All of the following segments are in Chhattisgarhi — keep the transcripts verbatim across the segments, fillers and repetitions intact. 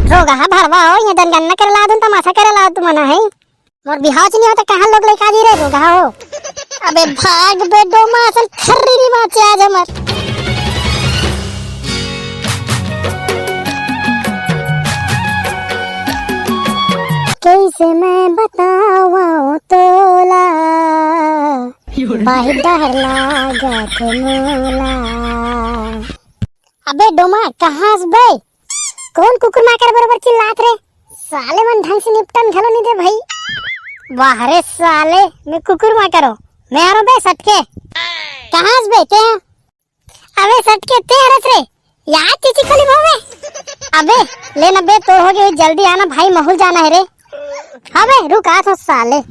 रोगहा भरवा हो, ये जनगणना करे ला आथन, तमाशा करे ला तुमन ह। मोर बिहाव च नहीं होता, कहाँ लोग लेके आ जी रे रोगहा हो। अबे भाग बे डोमा, असल खर्री नहीं बाँचे आज हमर। कैसे मैं बतावं तोला, बाहिर डहर लागत मोला। अबे डोमा, कहाँ हस बे? कौन कुकुर माकर बरोबर चिल्लात रे? साले मन ढंग से निपटन घलो नहीं दे भाई। वाह रे साले, मैं कुकुर माकर हों। मैं आ रहा हूँ बे सटके। कहाँ हस बे ते? अबे सटके ते हरस रे, यार चीची खोली बे। अबे ले ना बे, तोर हो गई, जल्दी आना भाई, महू ल जाना है रे। हाँ बे, रुक आथों साले।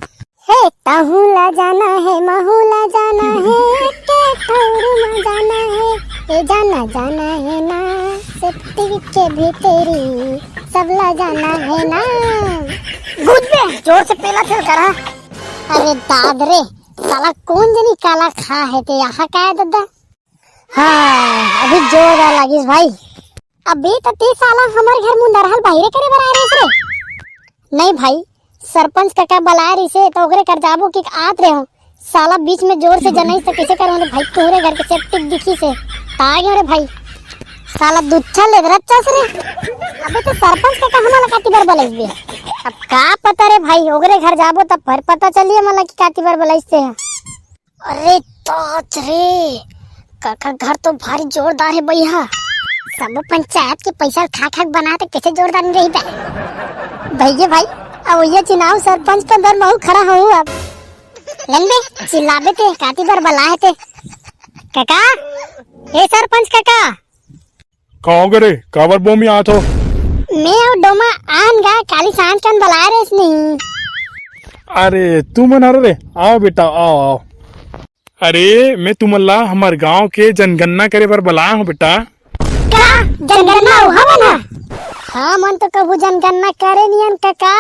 हे तहू ला जाना है, महू ला जाना है, के ठौर मा जाना है, ए जाना जाना है ना, सेप्टिक के भीतरी सब ला जाना है ना। गुद बे, जोर से पेला फेल करा। अरे दाद रे, साला कौन जनी काला खा है ते यहाँ का है दद्दा? हाँ, अभी जोरदार लागिस भाई। अबे त ते साला हमर घर मुंदरहा ल बाहिरे करे बर आए रहिस रे। नहीं भाई, सरपंच कका बलाए रहिसे त ओकरे कर जाबो कि आत रहे हो। साला बीच में जोर से जनाइस त कैसे करूँ रे भाई, तोहरे घर के सेप्टिक दिखिसे। त आ गयो रे भाई। साला दुच्छा ले रचस रे। अबे तो सरपंच कका हमला काती बर बलाइस बे। अब का पता रे भाई, ओकरे घर जाबो तब फिर पता चलिए मला कि काती बर बलाइस ते। अरे तोच रे, काका घर तो भारी जोरदार है भैया। सबो पंचायत के पैसा खा खा के बना त कैसे जोरदार नहीं रही बे? भैया भाई, अब ये चुनाव सरपंच पर बर महू खड़ा हूँ अब। लेन बे, चिल्लाबे ते, काती बर बला है ते। काका, ए सरपंच काका, का हो गे रे? काबर बोमी आत हो? मैं अउ डोमा आन गा, काली सांझ कन बलाए रेस नहीं। अरे, तुमन हरो रे, आओ बेटा, आओ, आओ। अरे, मैं तुमन ला हमर गांव के जनगणना करे बर बलाए हों बेटा। का? जनगणना अउ हमन ह? हमन तो कभू जनगणना करे नियन कका।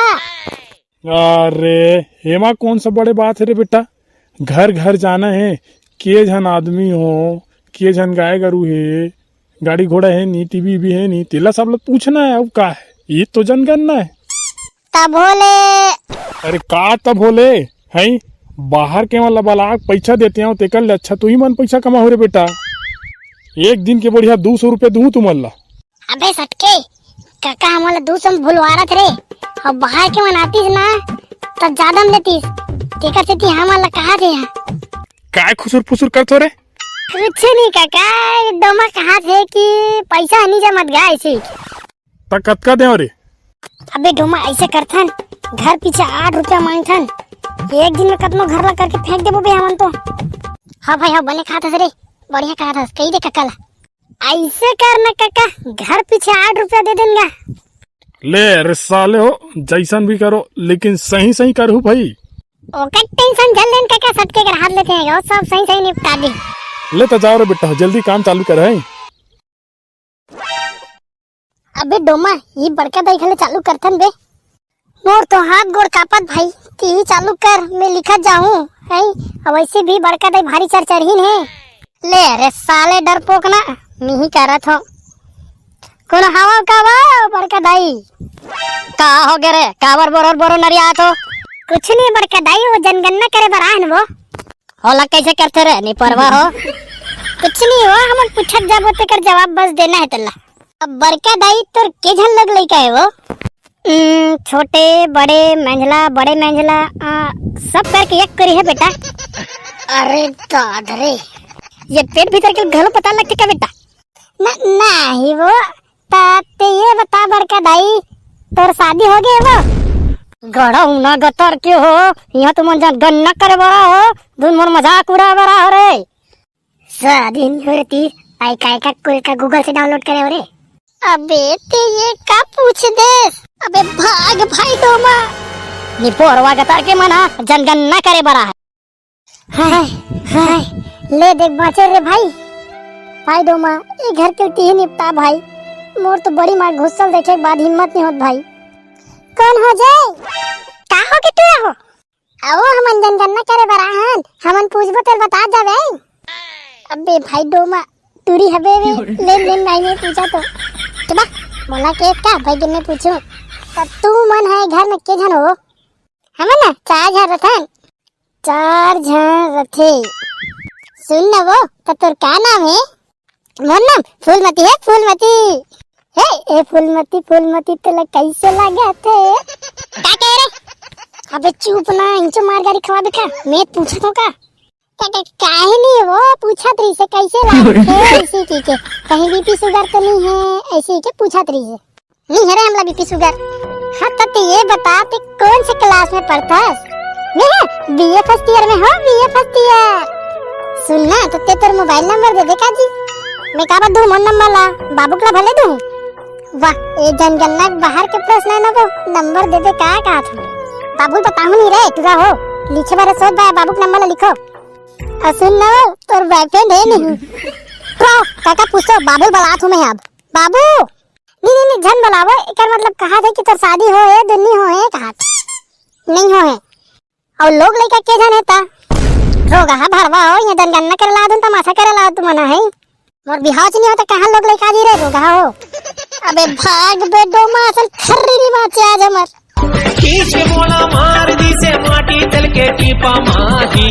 अरे, एमा कौन सा बड़े बात है रे बेटा? घर घर जाना है, के झन आदमी हो, के झन गाय गरू हे, गाड़ी घोड़ा है नी, टीवी भी है नी, तेला सब ला पूछना है, अब का है? ये तो जनगणना है। तब होले। अरे का तब होले? हैं? बाहर के वाला बलाक पैसा देते हो, तेकर ले अच्छा तू ही मन पैसा कमा हो रे बेटा। एक दिन के बढ़िया दू सौ रुपये दूँ तुमन ला। अबे सटके, काका हमन ला दू सौ में भुलवारत रे, अउ बाहर के मन आतिस ना, त ज्यादा में लेतिस, तेकर सेती हमन ला कहा थे यहाँ। काय खुसुर फुसुर करत हो रे? कुछ नहीं काका, डोमा कहा थे कि पैसा नहीं जमत गा ऐसे। त कतका देव रे? अबे डोमा ऐसे करथन, घर पीछे आठ रुपया मांगथन, एक दिन में कतनो घर ला करके फेंक देबो बे हमन तो। हाँ भाई हाँ, बने कहा था रे, बढ़िया कहा था, कही दे काका ला। ऐसे कर ना काका, घर पीछे आठ रुपया दे देन गा। ले रे साले हो, जैसन भी करो, लेकिन सही सही करहू भाई। ओकर टेंशन झन लेन काका, सटके कर हाथ लेते हैं, वो सब सही सही निपटा दे। ले तो जाओ रे बेटा, जल्दी काम चालू कर है। अबे डोमा, ये बड़का दाई घले चालू करथन बे। मोर तो हाथ गोड़ कांपत भाई, तिही चालू कर, मैं लिखत जाहूं, हैं? अब वैसे भी बड़का दाई भारी चरचरहीन हे। ले रे साले डरपोक ना, मिही करत हो। कोनो हवा का वो बड़का दाई? का हो गे रे, काबर बोरर बोरो नरियात हो? कुछ नहीं बड़का दाई, वो जनगणना करे बर आए हन वो। होला कैसे करथे रे, निपरवा हो? कुछ नहीं हो, हमन पूछत जाबो तेकर जवाब बस देना है तेला। अब बड़का दाई तोर के झन लग लइका है वो? उम, छोटे, बड़े, मेंझला, बड़े मेंझला, आ, सब करके एक करी है बेटा। अरे दाद रे, ये पेट भीतर के घलो पता लगथे का बेटा? न-, नहीं वो, त ते ये बता बड़का दाई, तोर शादी हो गए वो? गड़ा उना गतर के हो, यहाँ तुमन जनगणना करे बर आए हो, धुन मोर मजाक उड़ाए बर आए हो रे। शादी नहीं हो रही, आई काय का कुल का Google से download करे हो रे। अबे ते ये का पूछ देस? अबे भाग भाई डोमा। निपोरवा गतर के मन ह जनगणना करे बर आए हे। हाय, हाय, ले देख बाँचे रे भाई। भाई डोमा, ये घर के तिही निपटा भाई। मोर तो बड़ी मार घुसल देखे के बाद हिम्मत नहीं होत भाई। कौन हो जाए? का हो के तू हो? आओ हमन जनगणना करे बर आए हन, हमन पूछबो तेल बता जाबे। अबे भाई डोमा, टूरी हबे वे, लेन देन नहीं, नहीं पूछा तो। चुप बा, मोला केस का भाई, मैं पूछूं, त तू मन है घर में के झन हो? हमें ना चार झन रथन। चार झन रथे। सुन न वो, त तोर का नाम है? मोर नाम फूलमती है, फूलमती। हे, ए फूलमती, फूलमती तोला कैसे लागत है? का कहे रे? अबे चुप ना, इंचो मार गारी खवा बेटा, मैं पूछत हूँ का? का, का, काहे नहीं वो पूछत रही से कैसे लागत है ऐसे की के, कहीं बीपी शुगर तो नहीं है ऐसे के पूछत रही से। नहीं है रे हमला बीपी शुगर। हाँ तो ते ये बता ते कौन से क्लास में पढ़ता है? मैं बीए फर्स्ट ईयर में हो, बीए फर्स्ट ईयर। सुन ना तो ते तोर मोबाइल नंबर दे दे का जी। मैं का बता दूँ मोर नंबर ला, बाबू ला भले दूँ। वाह, ए जनगणना बाहर के प्रश्न है ना वो, नंबर दे दे का कहा था। बाबू बताहूँ नहीं रे, टुरा हो। लिखे बारे सोच बा, बाबू के नंबर ला लिखो। और सुन ना वो, तोर बॉयफ्रेंड है नहीं। तो काका पूछो, बाबू बलात हूँ मैं अब। बाबू, नहीं, नहीं, नहीं, झन बलावो, एकर मतलब कहा थे कि तोर शादी हो है, दुन्नी हो है, कहा थे। नहीं हो है। और लोग लइका के झन है ता? रोगा हा भरवा हो, ये जनगणना करे ला तुम, तमाशा करे ला तुम मना है। मोर बिहाव च नहीं होता, कहाँ लोग लइका जी रे, रोगा हो। अबे भाग बे डोमा, असल खर्री नहीं बाँचे आज हमर। खींच के मोला मार दी से माटी तेल के टीपा माही।